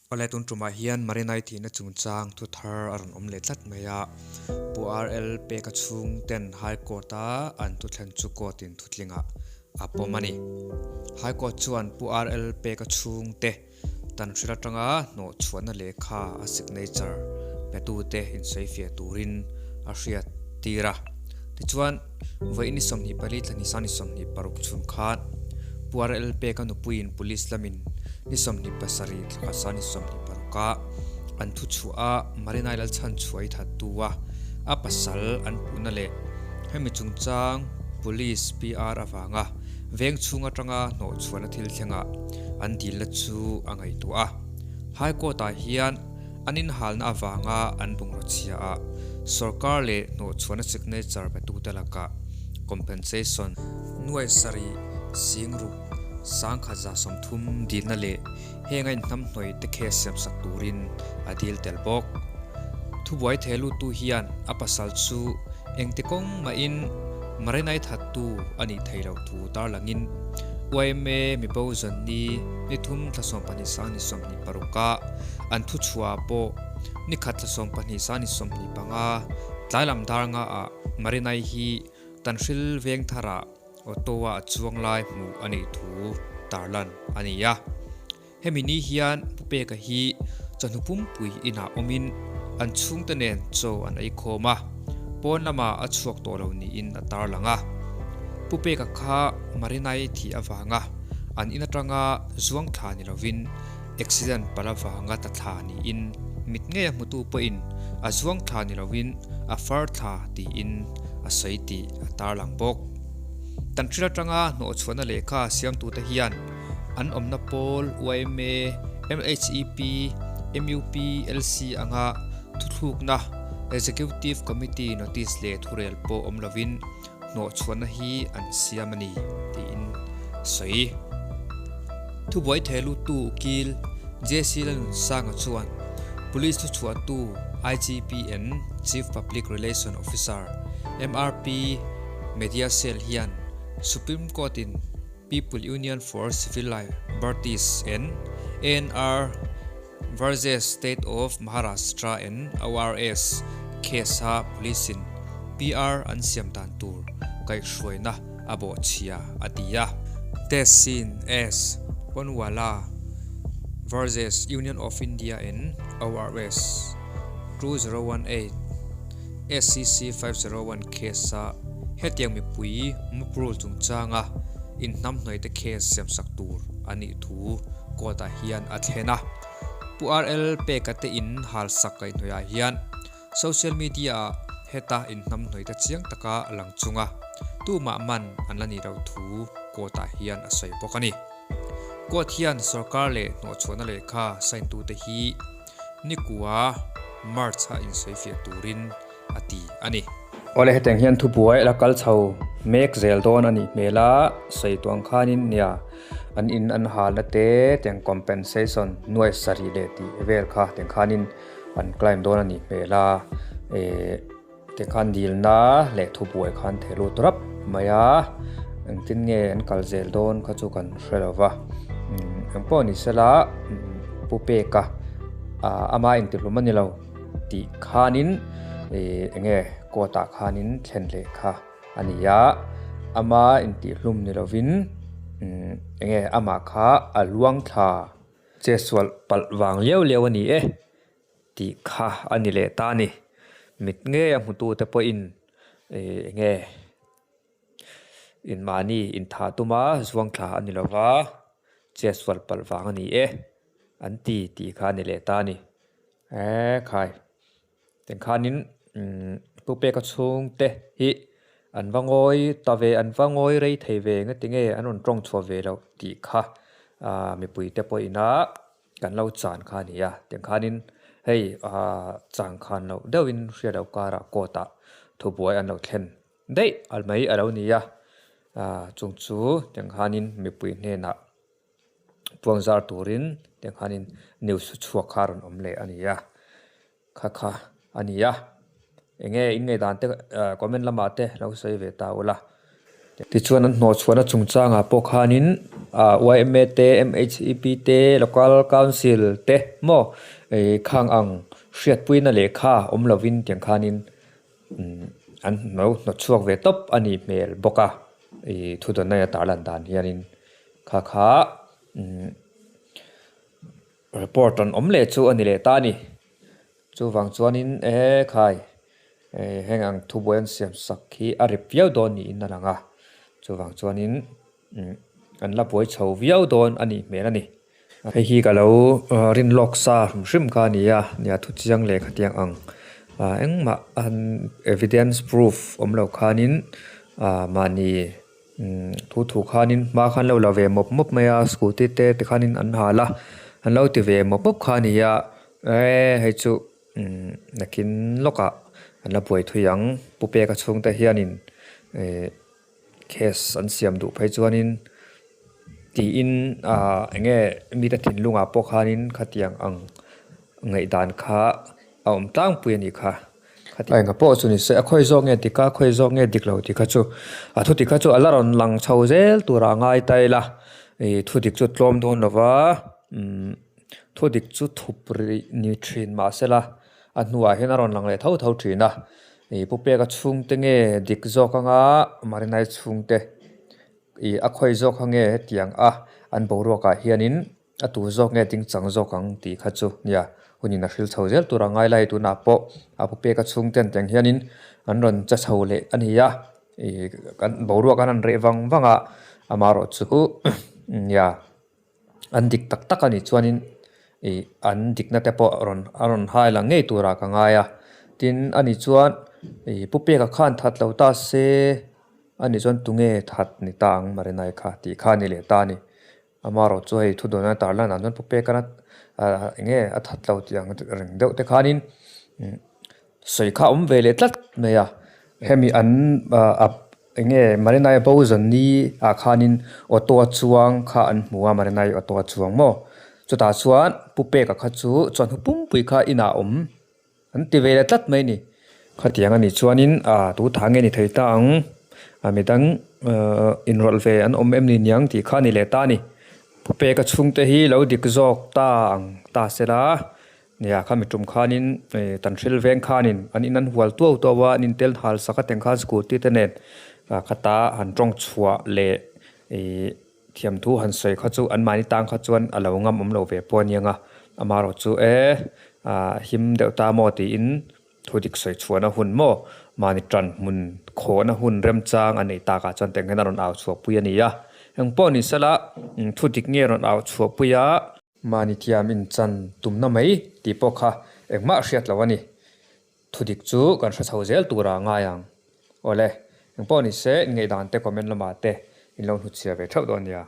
Awle tun tumah hian Marinai thihna chungchang thu thar a rawn awm leh tlat mai a, Pu RL Peka chhung ten High Court a an thuthlen chu court in thutlingah a pawm a ni. High Court chuan Pu RL Peka chhung te tan hril atanga hnawh chhuahna lehkha a signature petute insawifiah turin a hriat tir a. Tichuan, vawiin ni 24 thla ni sang ni 26 chhun khan Pu RL Peka nupuiin Police lamin ni 27 thla khat sang ni 26 a an thu chhuah a Marinai Lalchhanchhuah i thattu a a pasal an puhna leh hemi chungchang Police PR avanga veng chhung atanga hnawh chhuahna thil thlengah an dilna chu a ngaihtuah a. High Court ah hian an inhalna avanga an bungraw chhia a, sorkar leh hnawhchhuahna signature betute lakah compensation nuai sarih sing ruk 1130 dilna leh heng a inhnamhnawih te case siamsak turin a dil tel bawk. Thubuai thei luttu hian a pasal chu engti kawng mahin Marinai thattu a nih theih loh thu tarlangin yma mibo zanni ni thum thla 12 sang ni 26 a an thu chhuah pawh ni khat thla 12 sang ni 25 tlai lam dar nga ah Marinai hi Tanhril veng tharah auto a a chuang lai hmuh a nih thu tarlan a ni a. Hemi ni hian Pu Peka hi chawhnu pumpui inah awmin an chhungte nen chaw an ei khawm a, pawn lamah a chhuak tawh lo niin a tarlang a. Pu Peka kha Marinai thih avanga an in atanga zuang thla ni lovin accident palh avanga tla thla niin mit ngei a hmutu pawhin a zuang thla ni lovin a far thla tiin a sawi tih a tarlang bawk. Tanhril atanga hnawhchhuahna lehkha siamtute hian An awmna pawl yma, MHEP, MUP, LC anga thuthlukna, Executive Committee notice leh thurel pawh awm lovin hnawhchhuahna hi an siam a ni, tiin a sawi. Thubuai thei luttu ukil JC Lanunsanga chuan Police thuchhuahtu IGPN Chief Public Relation Officer MRP Media Cell hian Supreme Court-in People Union for Civil Liberties and ANR versus State of Maharashtra and ORS case a police in PR an siam dan tur kaihhruaina a bawhchhia a ti a. Tehsin S. Ponwala versus Union of India and ORS 2018 SCC 501 case a hetiang mipui muprul chungchanga inhnamhnawihte case siamsak tur a nih thu court ah hian a thlen a. Pu RL Peka te in halsak kaihhnawih ah hian social media ah heta inhnamhnawihte chiang taka lang chunga tumah man an la nih loh thu court ah hian a sawi bawk a ni. Court hian sorkar leh hnawhchhuahna lehkha sign tute hi Nikua March a insawifiah turin a ti a ni. Awle hetiang hian thubuai la kal chho mek zel dawn a nih hmel a, sawi tuang khanin nia an in an halna te tiang compensation nuai sarih leh tih vel kha tiang khanin an claim dawn a nih hmel a, eh tiang khan dilna leh thubuai khan thei lut rap mai a, engtin nge an kal zel dawn kha chu kan hre lo va, engpawh ni sela Pu Peka ama intihlum a ni lo. Tih khanin ih enge court ah khanin thlen leh kha a ni a, ama intihhlum ni lovin umm enge amah kha a luang thla che sual palh vang liau liau a ni e tih kha a ni leh ta a ni. Mit ngei a hmutu te pawhin ih enge inmahni inthah tuma zuang thla a ni lova che sual palh vang a ni e an ti tih kha a ni leh ta a ni. Eee khai tiangkhanin umm pu peka chhungte hi an va ngawi ta ve an va ngawi rei thei ve nga tinge an rawn tawng chhuah ve loh tih kha aaa mipui te pawh ina kan lo chan kha a ni a tiangkhanin hei aaa changkhan loh deuhin hriat loh karah court ah thubuai an lo thlen daih al mai a lo ni a aaa chung chu tiangkhanin mipui hnenah. Puang zar turin tiang khanin news chhuak kha a rawn awm leh a ni a, kha kha a ni a, eng nge in ngaihdan te comment lamah te lo sawi ve ta ula. Tichuan an hnawhchhuahna chungchangah pawh khanin yma te, MHEP te, Local Council te maw khang ang hriatpuina lehkha awm lovin tiang khanin an lo hnawtchhuak ve tawp a nih hmel bawk a, thudawnna a tarlan dan hianin kha kha report rawn awm leh chu a ni leh ta a ni. Chuvang chuanin e khai heng ang thubuai an siam sak hi a rip viau dawn niin a lang a, chuvang chuanin an la buai chho viau dawn a nih hmel a ni. Hei hi ka lo rin lawk sa hrim hrim kha a ni a, nia thu chiang leh khatiang ang engmah evidence proof awm lo khanin mahni thu thu khanin hma khan lo la ve mawp mawp mai a, scooty te tikhanin an hal a, an lo ti ve mawp mawp kha a ni a. E hei chu nakin lawkah an la buai thui ang pu peka chhungte hianin ih case an siam duh phei chuanin tiin ah eng nge mite thinlungah pawh khanin khatiang ang ngaihdan kha a awm tlangpui a nih kha. A enga pawh chu ni se a khawi zawk nge dik a khawi zawk nge dik lo tih kha chu a thu dik kha chu a la rawn lang chho zel turah a ngai ta ila ih thu dik chu tlawm dawn lova umm. Thu dik chu thup rih ni thin mahsela a hnuah hian a rawn lang leh tho tho thin a, ih Pu Peka chhungte nge dik zawk anga Marinai chhungte ih a khawi zawk kha nge hetiang a an boruakah hianin a tu zawk nge ding chang zawk ang tih kha chu nia hunin a hril chho zel tur a ngai lai tunah pawh a Pu Peka chhungte an tiang hianin an rawn che chho leh a ni a ih kan boruak an han reh vang vang a amaherawh chu nia. An dik tak tak a nih chuanin ih an dikna te pawh rawn a rawn hai lang ngei turah ka ngai a, tin a nih chuan ih pu peka khan that lo ta se a nih chuan tunge that ni ta ang Marinai kha tih kha a ni leh ta a ni. Amaherawh chu hei thudawn a tarlan ah chuan pu peka ah eng nge a that lo tih ang reng deuh te khanin sawi kha a awm ve leh tlat mai a, hemi an ah Eng nge Marinai bo zawn ni ah khanin auto a chuang kha an hmu a, Marinai auto a chuang maw? Chutah chuan Pu Peka kha chu chuan hu pumpui kha inah a awm an ti ve leh tlat mai a ni. Khatiang a nih chuanin ah tu tha nge ni thei ta ang, ah midang inrawlh ve an awm em ni niang tih kha a ni leh ta a ni. Pu Peka chhungte hi lo dik zawk ta ang ta sela Nia, khami tum khanin tan hril veng khanin an in an hual tuau tuau a, an intel hal sak a teng khan scooty te nen khata han tawng chhuah leh ih thiamthu han sawi kha chu anmahni tan kha chuan a lo ngam awm lo ve pawh a niang a, amaherawh chu e him deuh ta maw tiin thu dik sawi chhuahna hun maw mahni tan hmun khawhna hun remchang a neih takah chuan teng hian a rawn au chhuahpui a ni a, engpawh ni sela thu dik nge rawn au chhuahpui a. Mahni thiam inchan tumna mai tih pawh kha engmah hriat loh a ni. Thudik chu kan hre chho zel tura ngai ang. Awle, engpawh ni se, inngaihdan te comment lamah te in lo hnutchhiah ve theuh dawn nia.